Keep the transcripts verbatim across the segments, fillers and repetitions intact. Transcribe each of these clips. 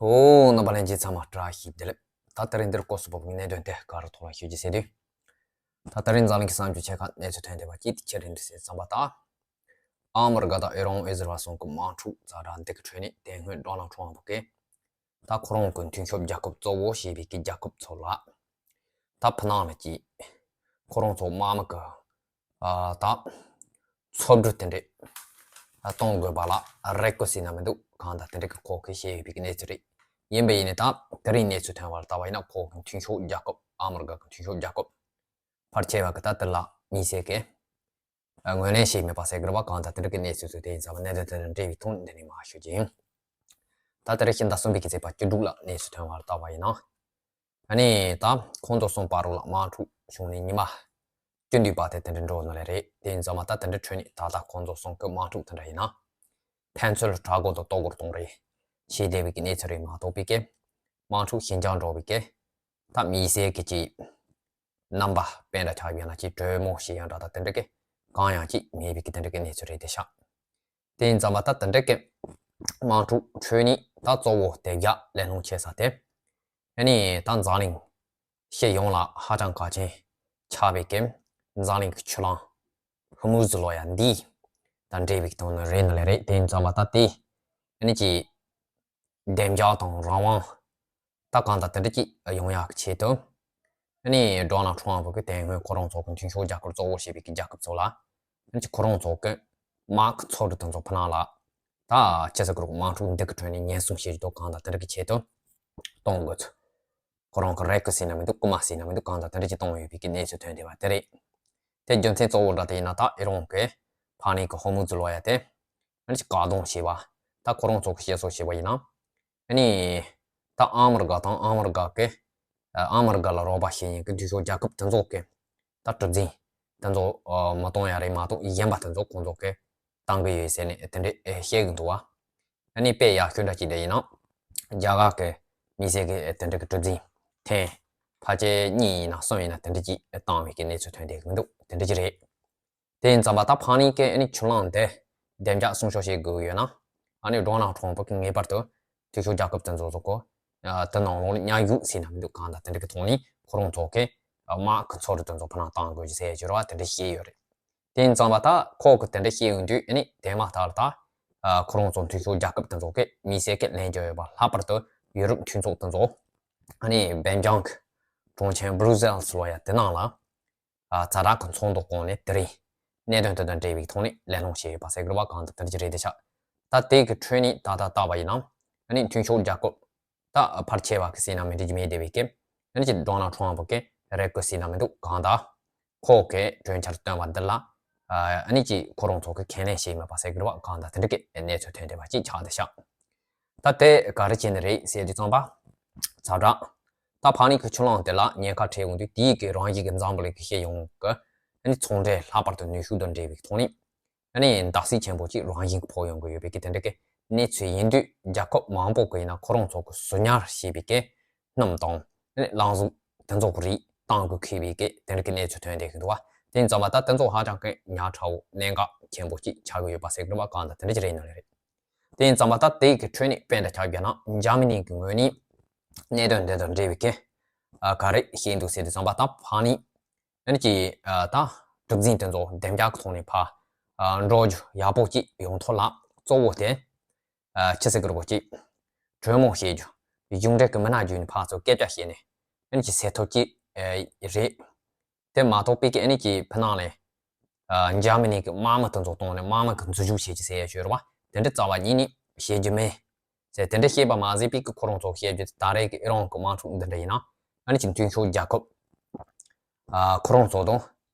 ཨོ། རྣམ་པ་ལྷན་རྒྱས་ཚང་མ་བཀྲ་ཤིས་བདེ་ལེགས། ད་དེ་རིང་འདིར་སྐོར་སུ་བབས་པའི་གནད་དོན་དེ་ག་རུ་ཐོག་ལ་ཤོད་ཀྱི་ཟེར་དུས། ད་དེ་རིང་འཛམ་གླིང་གི་གསར་འགྱུར་ཆེ་ཁག་གནས་ཚུལ་ཐོན་བསྡད་པ་གཅིག་དེ་ཅི་རེད་འདི་ཟེར་ཙམ་པ་ད། ཨ་མི་རི་ཀ་དང་ཨི་རན་ཨི་ཟི་རལ་སོགས་ཀྱི་དམག་འཁྲུག་ཛ་དྲག་འདི་གི་ཁྲོད་ནས་དེ་སྔོན་ཌོ་ནལ་ཁྲོམ་ཕུ་གིས་ད་ཁོ་རང་གི་མཐུན་ཕྱོགས་རྒྱལ་ཁབ་གཙོ་བོ་ཞེས་པའི་གི་རྒྱལ་ཁབ་ཚོ་ལ་ད་ཕུ་ནང་ལ་ཅིག་ཁོ་རང་ཚོ་དམག་མི་གི་ཨ་ད་འཚོ་བསྡུ་དེ་འདྲས་གཏོང་དགོས་པ་ལ་རེ་སྐུལ་ཟེར་ན་མི་འདུག་གང་ལྟར་དེ་འདྲས་ཀྱི་ཁོ་གིས་བཤད་ཡོད་པའི་གི་གནས་ཚུལ་རེད། ཡིན་པ་ཡིན་ནའི་ད་དེ་རིང་གནས་ཚུལ་ཐོན་པར་ལྟ་བ་ཡིན་ན་ཁོ་གི་མཐུན་ཕྱོགས་རྒྱལ་ཁབ་ཨ་མི་རི་ཀ་གི་མཐུན་ཕྱོགས་རྒྱལ་ཁབ་ཕལ་ཆེ་བ་གི་ད་དེ་ལ་མི་སེར་གི་ངོས་ལེན་བྱས་མེད་པ་ཟེར་གི་རེད་བ། གང་ལྟར་དེ་འདྲས་ཀྱི་གནས་ཚུལ་ཚོ་དེ་ཡིན་ཙང་བ་གནད་དོན་དེ་དང་འབྲེལ་བའི་ཐོག་འདི་ནས་མར་ཞུ་རྒྱུ་ཡིན། ད་དེ་རིང་ཕྱི་ཟླ་གསུམ་པའི་གི་ཚེས་པ་བཅུ་དྲུག་ལ་གནས་ཚུལ་ཐོན་པར་ལྟ་བ་ཡིན་ན། ཨ་ནི་ད་ཁོང་ཚོ་གསུམ་བར་ལ་དམག་འཁྲུག་བྱུང་ནས་ཉི་མ་བཅུ་འདུས་པ་དེ་དེ་འདྲ་འགྲོ་ནི་ལས་རེད། དེ་ཡིན་ཙང་མ་ད་དེ་འདྲ་ཁྲོད་ནས་ད་ལྟ་ཁོང་ཚོ་གསུམ་གི་དམག་འཁྲུག་དེ་འདྲ་ཡིན་ན། ཕན་ཚུན་ལ་དྲག་རྒོལ་དང་ལྟོ་སྐོར་གཏོང་རེས་བྱེད་བསྡད་པའི་གི་གནས་ཚུལ་རེད་མ་གཏོགས་པའི་གི་དམག་འཁྲུག་ཞི་འཇགས་འགྲོ་བའི་གི་ད་མི་སེར་གི་ཅིག་རྣམ་པ་དཔེ་འདྲ་ཆགས་ཡོད་ན་ཅིག་གྲོས་མོལ་བྱེད་ཡང་འདྲ་ད་དེ་འདྲ་གི་གང་ཡང་ཅིག་མེད་པའི་གི་དེ་འདྲ་གི་གནས་ཚུལ་རེད་དེ་ཤག་དེ་ཡིན་ཙང་མ་ད་དེ་འདྲ་གི་དམག་འཁྲུག་ཁྲོད་ནས་ད་གཙོ་བོ་དེ་རྒྱ་ལས་སྣང་ཆེ་ས་དེ། ཨ་ནི་ད་འཛམ་གླིང་སྤྱི་ཡོངས་ལ་ཧ་ཅང་གལ་ཆེན་ཆགས་པའི་གི་འཛམ་གླིང་གི་ཆུ་གླིང་ཧོར་མུ་ཛི་ལོ་ཡ་འདི་དང་འབྲེལ་བའི་གི་དོན་ནི་རེད་ནི་ལས་རེད། དེ་ཡིན་ཙང་མ་ད་དེ་ཨ་ནི་ཅིག་བདེ་འཇགས་དང་རང་དབང་ད་གང་ལྟར་དེ་འདྲ་ཅིག་ཡོང་ཡག་གི་ཆེད་དུ། ཨ་ནི་ཌོ་ནལ་ཁྲོམ་ཕུ་གིས་དེ་སྔོན་ཁོ་རང་ཚོ་གི་མཐུན་ཕྱོགས་རྒྱལ་ཁབ་གཙོ་བོ་ཞེས་པའི་གི་རྒྱལ་ཁབ་ཚོ་ལ་ཨ་ནི་ཅིག་ཁོ་རང་ཚོ་གི་དམག་གི་ཚོགས་སྒྲིག་དེ་ཚོ་ཕུ་ནང་ལ་ད་ཅི་ཟེར་གི་རུ་དམག་འཁྲུག་འདི་གི་ཁྲོད་ནས་ཉེན་སྲུང་བྱེད་རྒྱུ་དང་གང་ལྟར་དེ་འདྲ་གི་ཆེད་དུ་གཏོང་དགོས་ཚུལ། ཁོ་རང་གི་རེ་སྐུལ་ཟེར་ན་མི་འདུག་སྐུལ་མ་ཟེར་ན་མི་འདུག་གང་ལྟར་དེ་འདྲ་ཅིག་གཏོང་ཡོད་པའི་གི་གནས་ཚུལ་ཐོན་བསྡད་པ་དེ་རེད། དེ་རྒྱུ་མཚན་གཙོ་བོ་འདྲ་དེ་ཡིན་ན་ད་ཨི་རན་གི་ཕ་ནི་གི་ཧོར་མུ་ཛི་ལོ་ཡ་དེ་ཨ་ནི་ཅིག་བཀག་སྡོམ་བྱས་པ། ད་ཁོ་རང་ཚོ་གི་བཤད་སྲོལ་བྱས་པ་ཡིན་ན། ཨ་ནི་ད་ཨ་མི་རི་ཀ་དང་ཨ་མི་རི་ཀ་གི་ཨ་མི་རི་ཀ་ལ་རོགས་པ་བྱེད་མཁན་གི་མཐུན་ཕྱོགས་རྒྱལ་ཁབ་དེ་ཚོ་གི་ད་གྲུ་གཟིངས་དེ་ཚོ་མ་གཏོང་ཡ་རེད་མ་གཏོགས་གཞན་པ་དེ་ཚོ་ཁོང་ཚོ་གི་བཏང་གི་ཡོད་ཟེར་ནས་དེ་འདྲས་བཤད་གི་འདུག་བ། ཨ་ནི་དཔེ་ཡག་ཤོས་འདྲ་ཅིག་དེ་ཡིན་ན། རྒྱ་གར་གི་མི་སེར་གི་དེ་འདྲ་གི་གྲུ་གཟིངས་ཐེངས་ཕལ་ཆེར་གཉིས་ཡིན་ན་གསུམ་ཡིན་ན་དེ་འདྲ་ཅིག་བཏང་བའི་གི་གནས་ཚུལ་ཐོན་བསྡད་གི་མི་འདུག་དེ་འདྲ་ཅིག་རེད། དེ་ཡིན་ཙང་མ་ད་ཕ་ནི་གི་ཨ་ནི་ཆུ་གླིང་དེ་བདེ་འཇགས་སྲུང་སྐྱོབ་བྱེད་དགོས་ཀྱི་ཡོད་ན། ཨ་ནི་ཌོ་ནལ་ཁྲོམ་ཕུ་གིས་ངེས་པར་དུ་མཐུན་ཕྱོགས་རྒྱལ་ཁབ་དེ་ཚོ་ཚོ་གོ། དེ་ནང་ལོགས་ལ་མཉམ་ཞུགས་ཟེར་ན་མི་འདུག་གང་ལྟར་དེ་འདྲ་གི་ཐོག་ནས་ཁོ་རང་ཚོ་གི་དམག་གི་ཚོགས་སྒྲིག་དེ་ཚོ་ཕུ་ནང་བཏང་དགོས་ཀྱི་ཟེར་གྱི་རེད་བ། དེ་འདྲ་བཤད་ཡོད་རེད། དེ་ཡིན་ཙང་མ་ད་ཁོ་གི་དེ་འདྲ་བཤད་ཡོང་དུས་ཨ་ནི་དེ་མ་ཐག་ལ་ད་ཁོ་རང་ཚོ་མཐུན་ཕྱོགས་རྒྱལ་ཁབ་དེ་ཚོ་གི་མི་སེར་གི་ལན་རྒྱག་ཡོད་པ། ལྷག་པར་དུ་ཡུ་རོབ་མཐུན་ཚོགས་དེ་ཚོ་ཨ་ནི་སྦེལ་ཇམ་གི་གྲོང་ཁྱེར་བྷུ་རུ་སེལ་སི་ལོ་ཡ་དེ་ནང་ལ། ཛ་དྲག་གི་ཚོགས་འདུ་བསྐོངས་ནས་དེ་རིང་གནད་དོན་དེ་དང་འབྲེལ་བའི་ཐོག་ནས་གླེང་སློང་བྱས་ཡོད་པ་ཟེར་གི་རེད་བ། གང་ལྟར་དེ་འདྲ་ཅིག་རེད་དེ་ཤག་ད་དེ་གི་ཁྲོད་ནས་ད་ལྟ་ལྟ་བ་ཡིན་ན་ཨ་ནི་མཐུན་ཕྱོགས་རྒྱལ་ཁབ་ད་ཕལ་ཆེ་བ་གི་ཟེར་ན་མི་འགྲིག་གི་མེད་བསྡད་པའི་གི་ཨ་ནི་ཅིག་ཌོ་ནལ་ཁྲོམ་ཕུ་གི་རེ་སྐུལ་ཟེར་ན་མི་འདུག་གང་ལྟར་ཁོ་གི་གྲོས་འཆར་བཏོན་པ་འདི་ལ་ཨ་ནི་ཅིག་ཁོ་རང་ཚོ་གི་ཁས་ལེན་བྱས་མེད་པ་ཟེར་གི་རེད་བ། གང་ལྟར་དེ་འདྲ་གི་གནས་ཚུལ་ཐོན་བསྡད་པ་ཅིག་ཆགས་བསྡད་ཤག་ད་དེ་ག་རེ་བྱས་ནི་རེད་ཟེར་དུས་ཙམ་པ། ཛ་དྲག་ད་ཕ་ནི་གི་ཆུ་གླིང་དེ་ལ་ཉེན་ཁ་འཕྲད་ཡོང་དུས་དེའི་གི་རང་བཞིན་གི་འཛམ་བུ་གླིང་གི་སྤྱི་ཡོངས་གི་ཨ་ནི་ཚོང་འབྲེལ་ལྷག་པར་དུ་ནུས་ཤུགས་དང་འབྲེལ་བའི་ཐོག་ནས་ཨ་ནི་བརྡབ་གསིག་ཆེན་པོ་ཅིག་རང་བཞིན་གི་ཕོག་ཡོང་གི་ཡོད་པའི་གི་དེ་འདྲ་གི་གནས་ཚུལ་ཡིན་དུས། རྒྱལ་ཁབ་མང་པོ་གི་ཡིན་ན་ཁོ་རང་ཚོ་གི་གསོག་ཉར་བྱས་པའི་གི་སྣུམ་དང་ཨ་ནི་རླངས་གཟུགས་དེ་ཚོ་གི་རིགས་བཏང་དགོས་ཁེལ་བའི་གི་དེ་འདྲ་གི་གནས་ཚུལ་ཐོན་བསྡད་གི་འདུག་བ། དེ་ཡིན་ཙང་མ་ད་དེ་ཚོ་ཧ་ཅང་གི་ཉག་ཕྲ་བོ་གནད་འགག་ཆེན་པོ་ཅིག་ཆགས་གི་ཡོད་པ་ཟེར་གི་འདུག་བ། གང་ལྟར་དེ་འདྲ་ཅིག་རེད་ནི་ལས་རེད། དེ་ཡིན་ཙང་མ་ད་དེ་གི་ཁྲོད་ནས་དཔེ་འདྲ་ཆགས་བསྡད་ན་འཇར་མ་ནི་གི་ངོས་ནས་གནད་དོན་དེ་དང་འབྲེལ་བའི་གི་ཨ་ག་རེ་བཤད་འདུག་ཟེར་དུས་ཙམ་པ། ད་ཕ་ནི་ཨ་ནི་ཅིག་ཨ་ད་གྲུ་གཟིངས་དེ་ཚོ་བདེ་འཇགས་ཀྱི་ཐོག་ནས་ཕར་ཨ་འགྲོ་རྒྱུ་ཡག་པོ་ཅིག་ཡོང་ཐབས་ལ་གཙོ་བོ་དེ་ཨ་ཅི་ཟེར་གི་རེད་གོ་ཅིག་གྲོས་མོལ་བྱེད་རྒྱུ། གཞུང་འབྲེལ་གི་མི་སྣ་བརྒྱུད་ནས་ཕར་ཚུར་སྐད་ཆ་བཤད་ནས་ཨ་ནི་ཅིག་སེལ་ཐབས་ཅིག་ཨ་རེད། དེ་མ་གཏོགས་པའི་གི་ཨ་ནི་ཅིག་ཕུ་ནང་ལ་ཨ་འཇར་མ་ནི་གི་དམག་མི་དེ་ཚོ་བཏང་ནས་དམག་མི་གི་འཛུལ་ཞུགས་བྱེད་ཀྱི་ཟེར་ཡ་ཡོད་རེད་བ། དེ་འདྲ་རྩ་བ་ཉིད་ནས་བྱེད་རྒྱུ་མེད་ཟེར། དེ་འདྲ་བཤད་པ་མ་ཟད་པའི་གི་ཁོ་རང་ཚོ་བཤད་རྒྱུ་དེ་ད་རེས་ཀྱི་ཨི་རན་གི་དམག་འཁྲུག་འདི་འདྲ་ཡིན་ན་ཨ་ནི་ཅིག་མཐུན་ཕྱོགས་རྒྱལ་ཁབ་ཨ་ཁོ་རང་ཚོ་དང་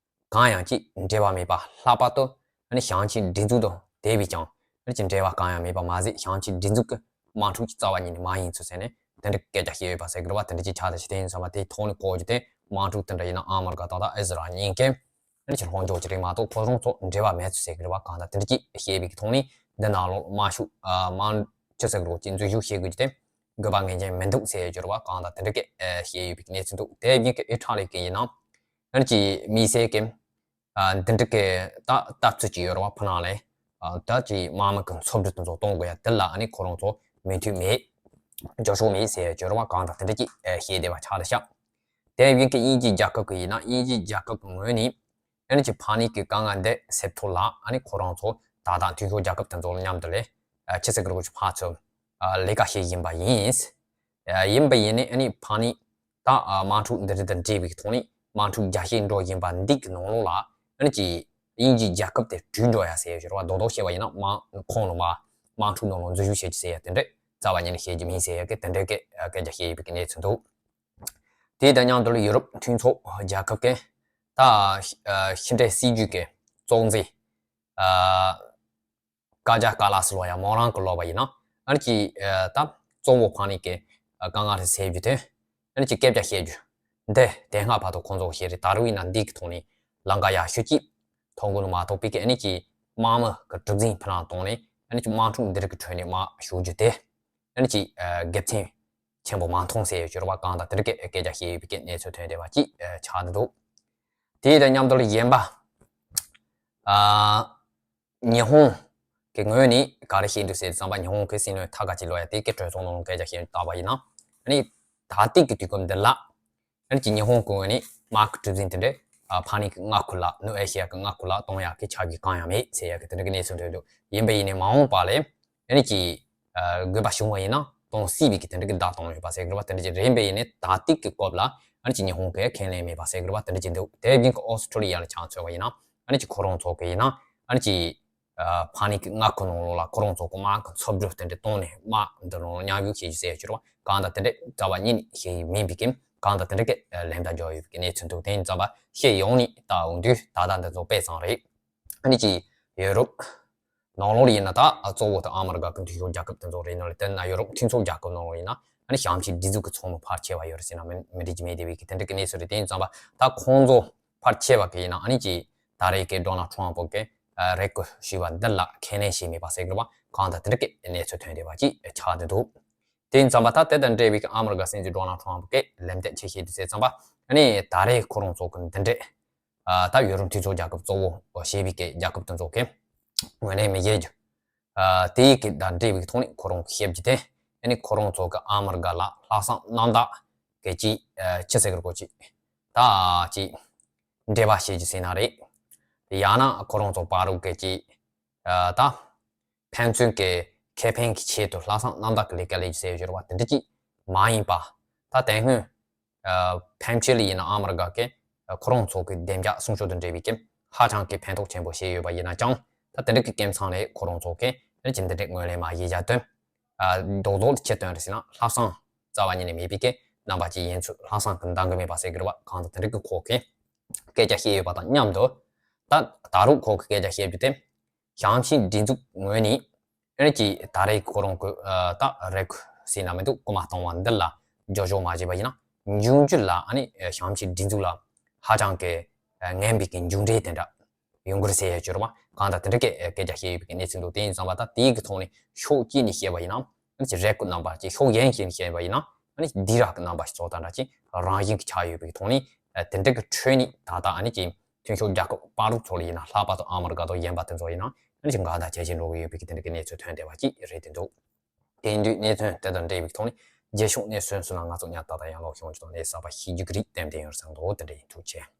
གང་ཡང་ཅིག་འབྲེལ་བ་མེད་པ། ལྷག་པར་དུ་ཨ་ནི་བྱང་ཆིངས་སྒྲིག་འཛུགས་དང་དེ་བས་ཀྱང་ཨ་ནི་ཅིག་འབྲེལ་བ་གང་ཡང་མེད་པ་མ་ཟད། བྱང་ཆིངས་སྒྲིག་འཛུགས་ཀྱི་དམག་འཁྲུག་ཅིག་རྩ་བ་ཉིད་ནས་མ་ཡིན་ཚུལ་ཟེར་ནས་དེ་འདྲ་སྐད་ཆ་བཤད་ཡོད་པ་ཟེར་གི་རེད་བ། དེ་འདྲ་ཅིག་ཆགས་བསྡད་ཤག་དེ་ཡིན་ཙང་མ་དེའི་ཐོག་ནས་གོ་རྒྱུ་དེ་དམག་འཁྲུག་དེ་འདྲ་ཡིན་ན་ཨ་མི་རི་ཀ་དང་ད་ཨི་ཟི་རལ་གཉིས་ཀས་ཨ་ནི་ཅིག་ལྷོ་ཕྱོགས་ཀྱི་རིགས་མ་གཏོགས་ཁོ་རང་ཚོ་འབྲེལ་བ་མེད་ཚུལ་ཟེར་གི་རེད་བ། གང་ལྟར་དེ་འདྲ་ཅིག་བཤད་པའི་གི་ཐོག་ནས་འདི་ནང་ལོགས་དམག་ཤུགས་ཨ་དམག་ཅི་ཟེར་གི་རེད་ཅིག་འཛུལ་ཞུགས་བྱེད་དགོས་རྒྱུ་དེ་དགོས་པ་ངེས་ཅན་མི་འདུག་ཟེར་ཡོད་རེད་བ། གང་ལྟར་དེ་འདྲ་གི་ཨ་བཤད་ཡོད་པའི་གི་གནས་ཚུལ་འདུག་དེ་བཞིན་གི་ཨི་ཊ་ལི་གི་ཡིན་ན་ཨ་ནི་ཅིག་མི་སེར་གི་ཨ་འདི་འདྲ་གི་ད་ལྟ་ཚུལ་ཅིག་ཡོད་རེད་བ། ཕུ་ནང་ལ་ཨ་ད་ཅིག་དམག་མི་གི་འཚོ་བསྡུ་དེ་ཚོ་གཏོང་དགོས་ཡ་དེ་ལ་ཨ་ནི་ཁོ་རང་ཚོ་མོས་མཐུན་མེད། འགྱུར་ཕྱོགས་མེད་ཟེར་ཡ་བྱོས་རོགས་པ་གང་དང་དེ་འདྲ་ཅིག་བཤད་བསྡད་པ་ཆགས་བསྡད་ཤག་དེ་བཞིན་གྱི་དབྱིན་ཇི་རྒྱལ་ཁབ་ཀྱི་ཡིན་ན་དབྱིན་ཇི་རྒྱལ་ཁབ་ཀྱི་ངོས་ནས་ཨ་ནི་ཅིག་ཕ་ནི་གི་དཀའ་ངལ་འདི་སེལ་ཐབས་ལ་ཨ་ནི་ཁོ་རང་ཚོ་ད་ལྟ་མཐུན་ཕྱོགས་རྒྱལ་ཁབ་དེ་ཚོ་མཉམ་དུ་ལས་ཆི་ཟེར་གི་རེད་གོ་ཅིག་ཕར་ཚུར་ལས་ཀ་བྱེད་བཞིན་པ་ཡིན། ཡིན་པ་ཡིན་ནའི་ཨ་ནི་ཕ་ནི་ད་དམག་འཁྲུག་འདི་འདྲ་དང་འབྲེལ་བའི་ཐོག་ནས་དམག་འཁྲུག་རྒྱ་སྐྱེད་འགྲོ་བཞིན་པ་འདི་གི་ནང་ལོགས་ལ་ཨ་ནི་ཅིག་དབྱིན་ཇིའི་རྒྱལ་ཁབ་དེ་བྲོས་འགྲོ་ཡ་ཟེར་ཡ་ཞིག་རེད་བ། རྡོག་རྡོག་བཤད་པ་ཡིན་ན་དམག་ཁོངས་ལ་མ་དམག་འཁྲུག་ནང་ལ་འཛུལ་ཞུགས་བྱེད་ཀྱི་ཟེར་ཡ་དེ་འདྲ་རྩ་བ་ཉིད་ནས་བཤད་རྒྱུ་མིན་ཟེར་ཡ་གི་དེ་འདྲ་གི་སྐད་ཆ་བཤད་ཡོད་པའི་གནས་ཚུལ་འདུག་དེ་དང་མཉམ་དུ་ཡུ་རོབ་མཐུན་ཚོགས་རྒྱལ་ཁབ་ཀྱིས་ད་ཕྱི་འབྲེལ་སྲིད་ཇུས་ཀྱི་གཙོ་འཛིན་ཀ་ཇ་ཀ་ལ་སི་ལོ་ཡ་མོ་རང་གི་ལོ་བ་ཡིན་ན་ཨ་ནི་ཅིག་ད་གཙོ་བོ་ཕ་ནི་གི་དཀའ་ངལ་རེ་སེལ་རྒྱུ་དེ་ཨ་ནི་ཅིག་སྐད་ཆ་བཤད་རྒྱུ་འདི་དེ་སྔ་བར་དུ་ཁོང་ཚོ་བཤད་རེད། ད་རུང་ཡིན་ན་འདི་གི་ཐོག་ནས་ལམ་ཁ་ཡག་ཤོས་ཅིག་མཐོང་གི་འདུག་མ་གཏོགས་པའི་གི་ཨ་ནི་ཅིག་དམག་མི་གི་གྲུ་གཟིངས་ཕུ་ནང་བཏང་ནས་ཨ་ནི་ཅིག་དམག་འཁྲུག་འདི་རིགས་ཀྱི་ཁྲོད་ནས་མར་ཞུགས་རྒྱུ་དེ་ཨ་ནི་ཅིག་དགེ་མཚན་ཆེན་པོ་མ་མཐོང་ཟེར་ཡོད་ཅོར་བ་གང་དང་དེ་འདྲ་སྐད་སྐད་ཆ་བཤད་ཡོད་པའི་སྐད་གནས་ཚུལ་ཐོན་བསྡད་པ་ཅིག་ཆགས་བསྡད་འདུག་དེ་དང་མཉམ་དུ་ལ་གཞན་པ་ཨ་ཉི་ཧོང་གི་ངོས་ནས་ག་རེ་བཤད་འདུག་ཟེར་བསམ་པ་ཉི་ཧོང་གི་སྲིད་བློན་ཐ་ཀ་ཅི་ལོ་ཡ་དེ་གི་གྲོས་ཚོགས་ནང་ལ་སྐད་ཆ་བཤད་བཏང་བ་ཡིན་ན་ཨ་ནི་ད་ལྟའི་གི་དུས་སྐབས་འདི་ལ་ཨ་ནི་ཅིག་ཉི་ཧོང་གི་ངོས་ནས་དམག་གི་གྲུ་གཟིངས་དེ་འདྲ་ཕ་ནི་གི་མངའ་ཁུལ་ལ་ནུབ་ཨེ་ཤི་ཡ་གི་མངའ་ཁུལ་ལ་གཏོང་ཡག་གི་ཆ་རྒྱུས་གང་ཡང་མེད་ཟེར་ཡག་གི་དེ་འདྲ་གི་གནས་ཚུལ་ཐོན་འདུག་ཡིན་པ་ཡིན་ནའི་མ་འོངས་པ་ལ་ཨ་ནི་ཅིག་དགོས་པ་བྱུང་བ་ཡིན་ན་གཏོང་སྲིད་པའི་གི་དེ་འདྲ་གི་བརྡ་གཏོང་ཡོད་པ་ཟེར་གི་རེད་བ། དེ་འདྲ་ཅིག་རེད་པས་ཡིན་ནའི་ད་ལྟའི་གི་སྐབས་ལ་ཨ་ནི་ཅིག་ཉི་ཧོང་གིས་ཁས་ལེན་མེད་པ་ཟེར་གི་རེད་བ། དེ་འདྲ་ཅིག་འདུག་དེ་བཞིན་གི་ཨོ་སི་ཁྲུ་ལི་ཡ་ལ་ཆ་མཚོན་པ་ཡིན་ན་ཨ་ནི་ཅིག་ཁོ་རང་ཚོ་གི་ཡིན་ན་ཨ་ནི་ཅིག་ཕ་ནི་གི་མངའ་ཁུལ་ནང་ལོགས་ལ་ཁོ་རང་ཚོ་གི་དམག་གི་འཚོ་བསྒྲུབ་དེ་འདྲ་གཏོང་ནས་དམག་འདི་ནང་ལ་མཉམ་ཞུགས་བྱེད་རྒྱུ་ཟེར་གི་རེད་བ། གང་ལྟར་དེ་འདྲ་རྩ་བ་ཉིད་ནས་ཤེས་ཡི་མིན་པའི་གི་གང་ལྟར་དེ་འདྲ་གི་ལན་བརྡ་འཇོག་ཡོད་པའི་གི་གནས་ཚུལ་འདུག་དེ་ཡིན་ཙམ་པ་ཤེས་ཡོང་ནས་ད་འོང་དུས་ད་ལྟ་འདི་ཚོ་དཔེ་ཙམ་རེད། ཨ་ནི་ཅིག་ཡུ་རོབ་ནང་ལོགས་ལ་ཡིན་ན་ད་གཙོ་བོ་དེ་ཨ་མི་རི་ཀ་གི་མཐུན་ཕྱོགས་རྒྱལ་ཁབ་དེ་ཚོ་རེད་ནོ་ལ་དེ་ན་ཡུ་རོབ་མཐུན་ཚོགས་རྒྱལ་ཁབ་ནང་ལོགས་ཡིན་ན་ཨ་ནི་ཞང་ཆིང་སྒྲིག་འཛུགས་ཀྱི་ཚོགས་མི་ཕལ་ཆེ་བ་ཡོད་རེད་ཟེར་ན་མི་མི་འགྲིག་གི་མེད་དེ་བའི་གི་དེ་འདྲ་གི་གནས་ཚུལ་རེད། དེ་ཡིན་ཙམ་པ་ད་ཁོང་ཚོ་ཕལ་ཆེ་བ་གི་ཡིན་ན་ཨ་ནི་ཅིག་ད་རེས་གི་ཌོ་ནལ་ཊམ་པ་གི་རེ་སྐུལ་ཞུས་པ་འདི་ལ་ཁས་ལེན་བྱས་མེད་པ་ཟེར་གི་རེད་བ། གང་ལྟར་དེ་འདྲ་གི་གནས་ཚུལ་ཐོན་བསྡད་པ་ཅིག་ཆགས་བསྡད་འདུག་དེ་ཡིན་ཙམ་པ་ད་དེ་དང་འབྲེལ་བའི་གི་ཨ་མི་རི་ཀ་སྲིད་འཛིན་ཌོ་ནལ་ཊམ་པ་གི་ལན་འདེབས་ཆེ་ཤོས་དེ་ཟེར་ཙམ་པ་ཨ་ནི་ད་རེས་ཁོ་རང་ཚོ་གི་འདི་འདྲས་ད་ཡུ་རོབ་མཐུན་ཚོགས་རྒྱལ་ཁབ་གཙོ་བོ་བྱས་པའི་གི་རྒྱལ་ཁབ་དེ་ཚོ་གི་ངོས་ལེན་མི་བྱེད་རྒྱུ། དེ་ཡི་གི་དང་འབྲེལ་བའི་ཐོག་ནས་ཁོ་རང་གི་བཤད་རྒྱུ་དེ་ཨ་ནི་ཁོ་རང་ཚོ་གི་ཨ་མི་རི་ཀ་ལ་ལྷག་བསམ་རྣམ་དག་གི་ཅིག་ཆི་ཟེར་གི་རེད་གོ་ཅིག་ད་ཅིག་འབྲེལ་བ་བྱེད་རྒྱུ་ཟེར་ན་རེད། ཡང་ན་ཁོ་རང་ཚོ་བར་དུ་གི་ཅིག་ད་ཕན་ཚུན་གྱི་ཁེ་ཕན་གྱི་ཆེད་དུ་ལྷག་བསམ་རྣམ་དག་གི་ལས་ཀ་ལས་རྒྱུ་ཟེར་བ་དེ་འདྲ་ཅིག་མ་ཡིན་པ། ད་དེ་སྔོན་ཕན་ཆད་ལ་ཡིན་ན་ཨ་མི་རི་ཀ་གི་ཁོ་རང་ཚོ་གི་བདེ་འཇགས་སྲུང་སྐྱོབ་དང་འབྲེལ་བའི་གི་ཧ་ཅང་གི་ཕན་ཐོགས་ཆེན་པོ་བྱས་ཡོད་པ་ཡིན་ན་ཅང་ད་དེ་འདྲ་གི་སྐབས་མཚམས་ལ་ཁོ་རང་ཚོ་གི་ཅི་འདི་འདྲ་ངོས་ལེན་མ་བྱེད་རྒྱུ་དོན། རྡོག་རྡོག་ལ་ཆེད་དོན་རེད་ཟེར་ན་ལྷག་བསམ་རྩ་བ་ཉིད་ནས་མེད་པའི་གི་རྣམ་པ་ཅིག་ཡིན་ཚུལ་ལྷག་བསམ་གི་འདང་གི་མེད་པ་ཟེར་གི་རེད་བ། གང་ལྟར་དེ་འདྲ་གི་ཁོ་གི་སྐད་ཆ་བཤད་ཡོད་པ་དང་མཉམ་དུ་ད་ད་རུང་ཁོ་གི་སྐད་ཆ་བཤད་རྒྱུ་དེ། ཞང་ཆིང་སྒྲིག་འཛུགས་ངོས་ནས་ཨ་ནི་ཅིག་ད་རེས་ཁོ་རང་གི་ད་རེ་སྐུལ་ཟེར་ན་མི་འདུག་སྐུལ་མ་གཏོང་བ་འདི་ལ་རྒྱབ་སྐྱོར་མ་བྱས་པ་ཡིན་ན་འབྱུང་འགྱུར་ལ་ཨ་ནི་ཞང་ཆིང་སྒྲིག་འཛུགས་ལ་ཧ་ཅང་གི་ངན་པའི་གི་མཇུག་འབྲས་དེ་འདྲ་ཡོང་གི་རེད་ཟེར་ཡ་ཅོར་བ་གང་ལྟར་དེ་འདྲ་སྐད་སྐད་ཆ་བཤད་ཡོད་པའི་གནས་ཚུལ་འདུག་དེ་ཡིན་ཙང་བ་ད་དེའི་གི་ཐོག་ནས་ཕྱོགས་གཅིག་ནས་བཤད་པ་ཡིན་ན་ཨ་ནི་ཅིག་རེ་སྐུལ་རྣམ་པ་ཅིག་ཕྱོགས་གཞན་ཞིག་ནས་བཤད་པ་ཡིན་ན་ཨ་ནི་ཅིག་སྡིགས་ར་གི་རྣམ་པ་ཞིག་ཚོགས་དང་འདྲ་ཅིག་རང་བཞིན་གྱི་ཆགས་ཡོད་པའི་གི་ཐོག་ནས་དེ་འདྲ་གི་ཁྲོད་ནས་ད་ལྟ་ཨ་ནི་ཅིག་མཐུན་ཕྱོགས་རྒྱལ་ཁབ་བར་དུ་ཚོ་ལ་ཡིན་ན་ལྷག་པར་དུ་ཨ་མི་རི་ཀ་དང་གཞན་པ་དེ་ཚོ་ཡིན་ན་ཨ་ནི་ཅིག་འགལ་ཟླ་ཇེ་ཆེར་འགྲོ་གི་ཡོད་པའི་གི་དེ་འདྲ་གི་གནས་ཚུལ་ཐོན་བསྡད་པ་ཅིག་རེད་དེ་འདུག་དེ་ཡིན་དུས་གནས་ཚུལ་དེ་དང་འབྲེལ་བའི་ཐོག་ནས་རྗེས་ཕྱོགས་གནས་ཚུལ་སོགས་ལ་ང་ཚོ་ཉར་ཏག་ཏག་ཡང་ལོག་ཤོང་ཆུ་དང་ལས་གསར་པ་ཤེས་རྒྱུ་གི་རིགས་ཏན་ཏན་ཡོད་བསམ་འདུག་དེ་འདྲ་ཡིན། ཐུགས་རྗེ་ཆེ།